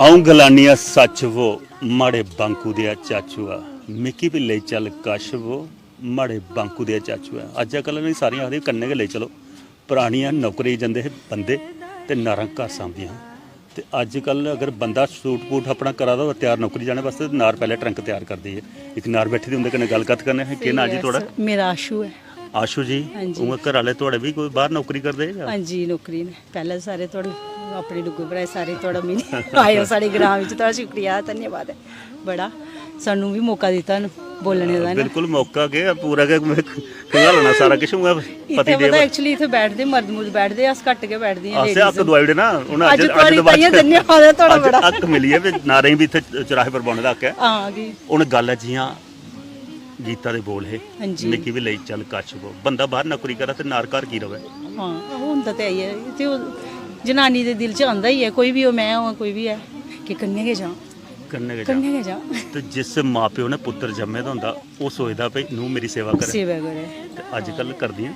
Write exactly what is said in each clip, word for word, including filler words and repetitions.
अ'ऊं गलानियां सच्च वो, माड़े बांकू देआ चाचू आ, मिकी बी लेई चल कश वो, माड़े बांकू देआ चाचू आ। अज्जकल इ'नें सारियां आखदे कन्नै गै लेई चलो, परानियां नौकरी जंदे हे बंदे ते नारां घर सांभदियां हियां। ते अज्जकल अगर बंदा सूट बूट अपना करा दा होऐ त्यार नौकरी जाने बास्तै, ते नार पैह्लें ट्रंक त्यार करदी ऐ। इक नार बैठी दी उं'दे कन्नै गल्ल कत्थ करने आं। केह् नांऽ जी थुआढ़ा? मेरा आशू ऐ। आशू जी, हां जी। उ'आं घर आह्ले थुआढ़े बी कोई बाह्र नौकरी करदे जां? हां जी, नौकरी न। पैह्लें सारे थुआढ़े अपने डुग्गर भ्राऽ सारे थुआढ़ा मिली आए ओ साढ़े ग्रांऽ बिच, थुआढ़ा शुक्रिया, धन्यवाद ऐ बड़ा, सानू बी मौका दित्ता न बोलने दा ना। बिल्कुल, मौका केह् ऐ, पूरा गै में खंगालना सारा किश। उ'आं इत्थै पति देव पता, actually इत्थै बैठदे, मर्द मुर्द बैठदे, अस घट्ट गै बैठदियां, असें ladies। हक्क दोआई ओड़े ना, हून अज्ज अज्ज, थुआढ़ी अज्ज दे बाद ताइयें च धन्यवाद ऐ थुआढ़ा अज्ज बड़ा। हक्क मिली ऐ, भी नारें बी इत्थै चराहे पर बौह्ने दा हक्क ऐ। हां जी। हून गल्ल ऐ जि'यां गीता दे बोल हे, हां जी। "मिगी बी लेई चल कश वो।" बंदा बाहर नौकरी करा ते नार घर की रवै? हां, ओह् होंदा ते ऐ ही ऐ। ते ओह् जनानी दे दिल च आंदा ही ऐ, कोई बी हो, मैं होआं, कोई बी ऐ, कि कन्नै गै जां। कन्नै गै जां। कन्नै गै जां। ते जिस मां-प्यो ने पुत्तर जम्मे दा होंदा, ओह् सोचदा भई नूंह् मेरी सेवा करै। सेवा करै। ते अज्जकल करदियां?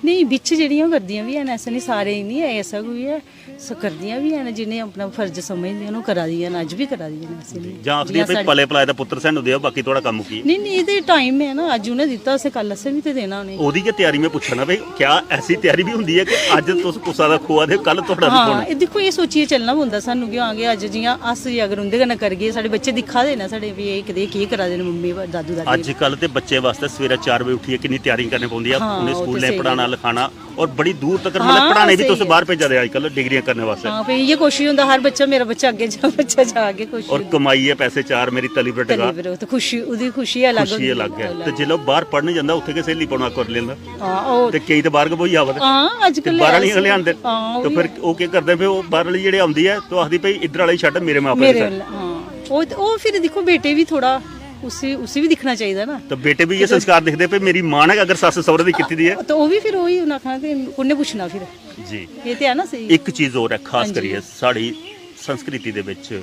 नेईं, बिच्च जेह्ड़ियां ओह् करदियां बी हैन, ऐसा निं, सारे निं ऐ, ऐसा कोई ऐ। स-, करदियां बी हैन, जि'नें अपना फर्ज समझदियां न, ओह् करा दियां न, अज्ज बी करा दियां न, ऐसे निं। जां आखदियां जि'यां भई साढ़े पले पलाए दा पुत्तर सानूं देओ, बाकी थुआढ़ा कम्म मुक्की गेआ। नेईं, नेईं, एह् ते time ऐ ना, अज्ज उ'नें दित्ता, असें कल असें बी ते देना उ'नेंगी। ओह्दी गै त्यारी में पुच्छा ना भई, क्या ऐसी त्यारी बी होंदी ऐ कि अज्ज तुस कुसै दा खोआ दे, कल थुआढ़ा बी हां, खोना? एह् दिक्खो, एह् सोचियै चलना पौंदा सानूं कि हां, कि अज्ज जि'यां अस जे अगर उं'दे कन्नै करगे, साढ़े बच्चे दिक्खा दे न साढ़े, भी एह् कदेह् केह् करा दे न मम्मी, दादू, दादी। अज्जकल ते बच्चे बास्तै सवेरै चार बजे उट्ठियै किन्नी त्यारी करनी पौंदी ऐ, हां, उ'नें ओह् ते स्कूलें स्हेई पढ़ाना, गल्ल ऐ। लखाना, और बड़ी दूर तक, मतलब, हां, पढ़ाने बी स्हेई तुस ऐ। बाहर भेजा दे अज्जकल डिग्रियां करने वास्तै। हां, भाई, इ'यै कोशिश होंदा हर बच्चा, मेरा बच्चा अग्गें जा, बच्चा जा, अग्गें कोशिश और होंदी। कमाइयै पैसे चार, मेरी तली पर टका। तली पर, ते खुशी, ओह्दी खुशी अलग खुशी होंदी, अलग ऐ। अलग। ते जिसलै ओह् बाहर पढ़न जंदा, उत्थै गै स्हेली पौना करी लेंदा। हां, ओह् ते केईं ते बाहर गै ब्होई आवा दे। हां, अज्जकल ते बाहर आह्लियां ऐसे। गै लेआंदे। हां, ते ओह् फिर बी। ओह् केह् करदे, फिर ओह् बाहर आह्ली जेह्ड़ी औंदी ऐ, ते ओह् आखदी, "भाई, इद्धर आह्ली छड्ड, मेरे मां-प्यो मेरे दी छड्ड।" आह्ला, हां। ओह् ते, ओह् फिर दिक्खो, बेटे बी थोह्ड़ा उसी, उसी बी दिक्खना चाहिदा ना। ते बेटे बी इ'यै संस्कार दिखदे, "भाई, मेरी मां ने अगर सस्स सौह्रे दी कीती दी ऐ।" ते ओह् बी फिर ओही उ'नें आखना, "ते कु'न्नै पुच्छना फिर?" जी। एह् ते है ना स्हेई। इक चीज होर ऐ, खास हां जी। करियै साढ़ी संस्कृति दे बिच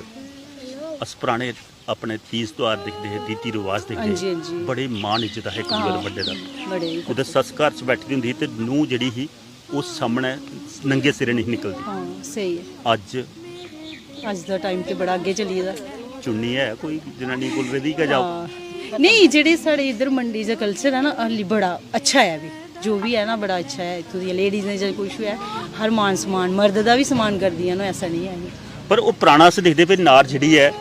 अस पराने अपने तीज त्योहार दिखदे हे, रीति रिवाज दिखदे हां जी, हे, हां जी। बड़े मान इज्जत हा इक दूए दे हां, बड्डे दा। बड़े। कुतै सस्स घर च बैठी दी होंदी ही ते नूंह् जेह्ड़ी ही, ओह् सामनै नंगे सिरै नेईं ही निकलदी। हां, स्हेई ऐ। अज्ज? अज्ज दा time ते बड़ा अग्गें चली गेदा। चुन्नी है कोई जनानी कोल रेही दी गै जाओ। हां। नेईं, जेह्ड़े साढ़े इद्धर मंडी दा culture ऐ ना, हाल्ली बड़ा अच्छा ऐ बी। जो बी ऐ ना, बड़ा अच्छा ऐ। इत्थूं दियां ladies ने जे कुछ बी ऐ, हर मान सम्मान, मर्द दा बी सम्मान करदियां न, ऐसा निं ऐ। पर ओह् पराना अस दिखदे, फिर नार जेह्ड़ी ऐ,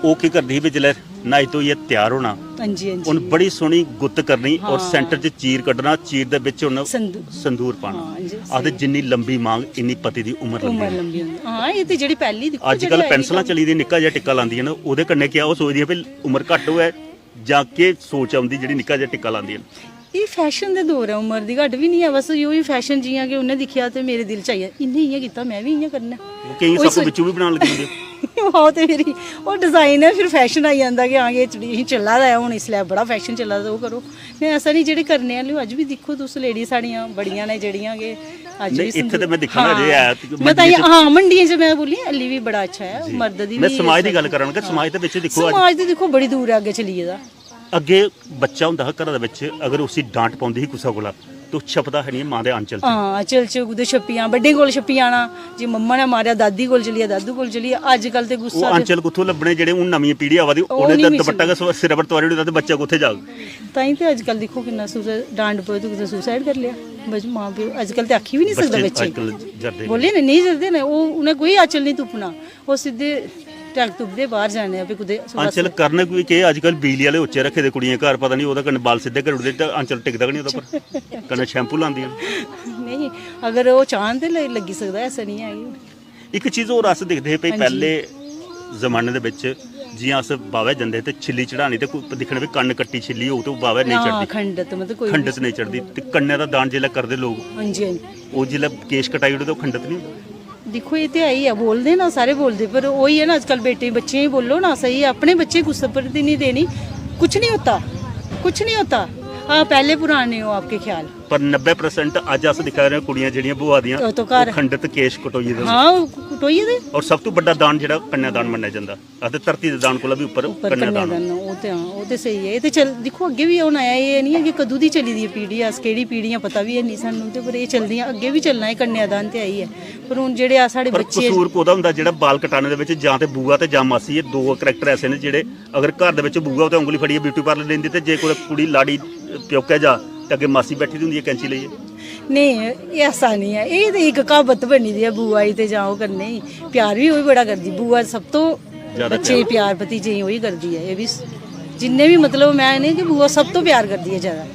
ओह् केह् करदी ही, भी जिसलै न्हाई धोइयै त्यार होना, हां जी, हां जी। उन्न बड़ी सोह्नी गुत्त करनी और हां। Centre च चीर कड्ढना, चीर दे बिच उन्न संदू-, संदूर पाना। हां जी, आखदे, स्हेई। "जिन्नी लंबी मांग, इन्नी पति दी उम्र लंबी उम्र होंदी।" लंबी होंदी। हां, एह् ते जेह्ड़ी पैह्ली दिक्खो, अज्जकल जेह्ड़ी पैंसलां आई चली दियां, निक्का जेहा टिक्का लांदियां न, ओह्दे कन्नै क्या ओह् सोचदियां भई उम्र घट्ट होऐ जां केह् सोच औंदी जेह्ड़ी निक्का जेहा टिक्का लांदियां न? एह् fashion दे दौर ऐ, उम्र दी घट्ट बी निं ऐ, बस इ'यो ही fashion, जि'यां कि उ'न्नै दिक्खेआ ते मेरे दिल च आई गेआ, "इ'न्नै इ'यां कीता, में बी इ'यां करना।" ओह् केईं ओह् सप्प सोच- बिच्चूं बी बनान लगी पौंदे। ओह् ते फिरी ओह् design ऐ, फिर fashion आई जंदा कि हां, एह् चली-, चला दा ऐ हून, इसलै बड़ा fashion चला दा, ओह् करो। नेईं, ऐसा निं, जेह्ड़े करने आह्ले, ओह् अज्ज बी दिक्खो तुस, ladies साढ़ियां बड़ियां न जेह्ड़ियां कि अज्ज नेईं, बी इत्थै ते संदू-, में दिक्खा ना, हां। जे है ते में तां मंडियें इ'यां, च हां, मंडियें च में बोली, हल्ली बी बड़ा अच्छा ऐ, जी। मर्द दी में बी समाज दी गल्ल करा ना कि हां। समाज दे बिच्च दिक्खो अज्ज समाज ते दिक्खो, बड़ी दूर ऐ अग्गें चली गेदा। अग्गें बच्चा होंदा हा घरा दे बिच, अगर उसी डांट पौंदी ही कुसै कोला, ते ओह् छपदा हा निं मां दे आंचल च। हां, आंचल च कुतै छप्पी जाना, बड्डें कोल छप्पी जाना, जे मम्मा ने मारेआ, दादी कोल चली जा, दादू कोल चली जा। अज्जकल ते गुस्सा ओह् ते आंचल कुत्थूं लब्भने, जेह्ड़े हून नमियां पीढ़ी आवा दी, ओह् उ'नें निं ते मिलदे। दपट्टा गै स-, सिरै पर तोआरी ओड़दा ते बच्चा कुत्थै जाग? तां ही ते अज्जकल दिक्खो किन्ना सुसाइड, डांट पवै ते कुतै suicide करी लेआ। बस मां प्यो अज्जकल ते आखी बी निं सकदा बच्चे बच्चें गी। अज्जकल जरदे बोले निं। ना, नेईं जरदे न, ओह्, उ'नें कोई आंचल निं तुप्पना। ओह् सिद्धे ट्रैक तुपदे बाहर जाने, फ्ही कुतै आंचल करन बी केह्, अज्जकल बिजली आह्ले उच्चे रक्खे दे कुड़ियें घर, पता निं ओह्दे कन्नै बाल सिद्धे करी ओड़दे ते आंचल टिकदा गै निं ओह्दे पर। कन्नै शैम्पू लांदियां। नेईं, अगर ओह् चाह्न ते ल-, लग्गी सकदा, ऐसा निं ऐ कि इक चीज होर अस दिखदे हे भई, हां जी। पैह्ले जमाने दे बिच जि'यां अस बाह्‌वै जंदे हे ते छिल्ली चढ़ानी ते कु-, दिक्खना भई कन्न कट्टी छिल्ली होग ते ओह् बाह्‌वै नेईं हां, चढ़दी। खंडत, मतलब कोई खंडत बी नेईं चढ़दी। ते कन्नै दा दान जिसलै करदे लोक, हां जी, हां जी। ओह् जिसलै केश कटाई ओड़े ते ओह् खंडत निं होंदा। दिक्खो, एह् ते है ही ऐ, बोलदे ना, सारे बोलदे, पर ओही ऐ ना, अज्जकल बेटे, बच्चें गी बोलो ना, स्हेई, अपने बच्चे कुसै पर ते निं देनी, कुछ नहीं होता, कुछ नहीं होता। हाँ, पहले पुराने हो आपके ख्याल। पर नब्बे percent अज्ज अस दिक्खा दे आं, कुड़ियां जेह्ड़ियां ब्होआ दियां, ओह् तो घर। ओह् खंडत केश कटोइये दे। हाँ, ओह् कु-, होई गेदे। और सब तू बड्डा दान जेह्ड़ा कन्यादान मन्नेआ जंदा, आखदे धरती दे दान कोला बी उप्पर उप्पर कन्यादान। कन्यादान, ओह् ते, हां, ओह् ते स्हेई ऐ। एह् ते चल, दिक्खो, अग्गें बी होना ऐ। एह् निं ऐ कि कदूं दी चली दी ऐ पीढ़ी, अस केह्ड़ी पीढ़ी आं, पता बी है निं सानूं, ते पर एह् चलदियां, अग्गें बी चलना, एह् कन्यादान ते आई ऐ। पर हून जेह्ड़े आ साढ़े पर बच्चे कसूर कोह्दा होंदा जेह्ड़ा बाल कटाने दे बिच? जां ते बुआ ते जां मासी, एह् दो करैक्टर ऐसे न जेह्ड़े अगर घर दे बिच बुआ होऐ ते उंगली फड़ियै ब्यूटी पार्लर लेंदी, ते जे कुतै कुड़ी लाड़ी प्योकै जा ते अग्गें मासी बैठी दी होंदी ऐ कैंची लेइयै। नेईं, एह् ऐसा निं ऐ। एह् ते इक क्हावत बनी दी ऐ, बुआ ई ते जां ओह् करने ई। प्यार बी ओह् बड़ा करदी। बुआ सब तो ज्यादा बच्चे गी प्यार। प्यार भतीजे गी ओही करदी ऐ। एह् बी स-, जिन्ने बी, मतलब, में इ'नें कि बुआ सब तो प्यार करदी ऐ ज्यादा।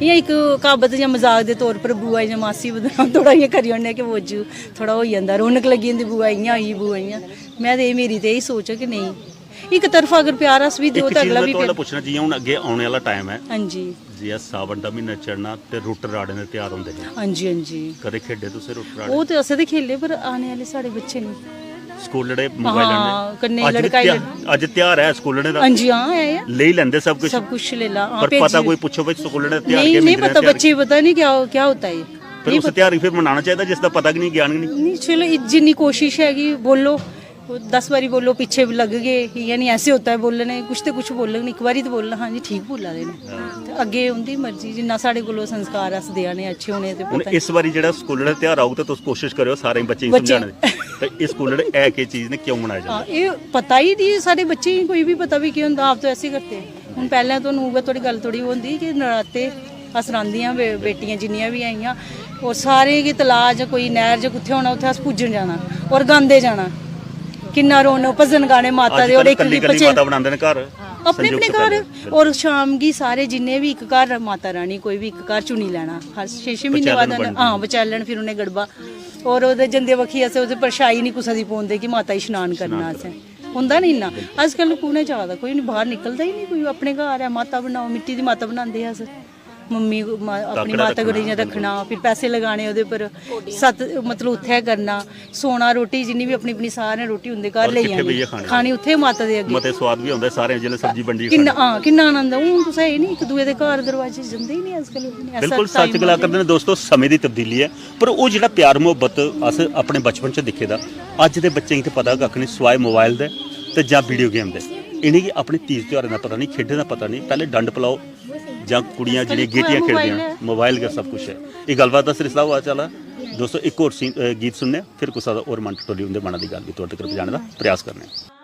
इ'यां इक क्हावत जां मजाक दे तौर पर बुआ जां मासी बदनाम थोह्ड़ा इ'यां करी ओड़ने कि बुआ जी थोह्ड़ा होई जंदा, रौनक लग्गी जंदी, बुआ इ'यां होई, बुआ इ'यां। में ते एह्, मेरी ते एही सोच ऐ कि नेईं, इक तरफा अगर प्यार अस बी देओ इक ते चीज अगला में बी थुआढ़े प्यार। पुच्छना, जि'यां हून अग्गें औने आह्ला टाइम ऐ, हां जी। जि'यां सावन दा म्हीना चढ़ना ते रुट्ट राड़ें दे त्यार होंदे हे। हां जी, हां जी। कदें खेढे तुसें रुट्ट राड़े? ओह् ते असें ते खेले, पर आने आह्ले साढ़े बच्चे नेईं। स्कूलड़े मोबाइल हां, आह्नदे। कन्नै अज्ज ते लड़काई ध्या-, लड़- अज्ज ध्यार ऐ स्कूलड़े दा। हां जी, हां, ऐ, ऐ। लेई लैंदे सब कुछ। सब कुछ लेई ला, हां, पर पता भेजी। कोई पुच्छो भाई स्कूलड़े दा ध्यार नेईं, केह् नेईं मिंजरें पता, ध्यार बच्चे गी पता निं क्या, क्या होता है ये। पर नेईं उस पता। ध्यार गी फिर मनाना चाहिदा जिसदा पता गै निं, ज्ञान गै निं। नेईं, चलो, इ-, जिन्नी कोशिश है कि बोलो, दस बारी बोलो, पीछे लगगे, इ'यां निं, ऐसे होता है बोलने, कुछ ते कुछ बोलन, इक बारी ते बोलन, हां जी, ठीक बोला दे न। हां। ते अग्गें उं'दी मर्जी, जिन्ना साढ़े कोलों संस्कार अस देआ ने अच्छे होने ते हून पता इस बारी जेह्ड़ा स्कूलै दा ध्यार औग ते तुस कोशश करेओ सारें बच्चें गी बच्चे समझाने दी। ते इस स्कूलै च है केह् चीज ने, क्यों मनाया जंदा? हां, एह् पता ही निं, साढ़े बच्चें गी कोई बी पता भी केह् होंदा, आप तो ऐसे ही करते हैं। हून पैह्लें तुहानू उ'ऐ थुआढ़ी गल्ल थोह्ड़ी होंदी कि नराते अस रांह्दियां बे-, बेटियां जिन्नियां बी आइयां, और सारें गी तलाऽ च कोई नैह्र च कुत्थै होना, उत्थै अस पूजन जाना और गांदे जाना। किन्ना रोन, भजन गाने माता दे, और अज्जकल इक कल्ली गिप्प कल्ली च माता बनांदे न घर, अपने अपने संयुक्त घर। परिवार। और शाम गी सारे जिन्ने बी इक घर माता रानी, कोई बी इक घर चुनी लैना। हर छे छे म्हीने बाद पचैलन बंडदी। हां, पचैलन, फिर उ'नें गड़बा। और ओह्दे जंदे बक्खी असें ओह्दे पर शाई निं कुसै दी पौंदे कि माता गी शनान करना शनान असें। होंदा निं इन्ना। अजकल कु'न ऐ जा दा? कोई निं, बाह्र निकलदा ही निं कोई। अपने घर ऐ, माता बनाओ, मिट्टी दी माता बनांदे अस। मम्मी मा-, अपनी काकड़ा माता रक्खना, कोल इ'यां बिल्कुल। रक्खना, फिर पैसे लगाने ओह्दे पर, सत-, मतलब, उत्थै करना, सोना, रोटी, जिन्नी बी अपनी, अपनी सारें रोटी उं'दे घर और लेई किट्ठे जानी, बेहियै खानी। खानी उत्थै माता दे अग्गें। मते सोआद बी होंदा सारें जिसलै सब्जी बंडियै किन्ना, खानी। हां, किन्ना आनंद ऐ। हून तुसें एह् निं, इक दूए दे घर दरवाजे जंदे ही निं अजकल। ऐसा बिल्कुल सच्च time गल्ला आ करदे गया। न दोस्तो, समें दी तब्दीली ऐ, पर ओह् जेह्ड़ा प्यार मुहब्बत अस अपने बचपन च दिक्खे दा, अज्ज दे बच्चें गी ते पता कक्ख निं, सिवाए मोबाइल दे ते जां वीडियो गेम दे। इ'नेंगी अपने तीज त्यहारें दा पता निं, खेढें दा पता निं। पैह्लें डंड पलाओ जां कुड़ियां जेह्ड़ियां अजकल गीह्टियां थुआढ़ा खेढदियां, मोबाइल ऐ। मोबाइल गै सब कुछ ऐ। एह् गल्लबात दा सिलसिला होआ चला। दोस्तो, इक होर सी-, अ, गीत सुनने आं, फिर कुसै दा होर मन टटोली उं'दे मना दी गल्ल बी तुआढ़े तगर पजाने दा प्रयास करने आं।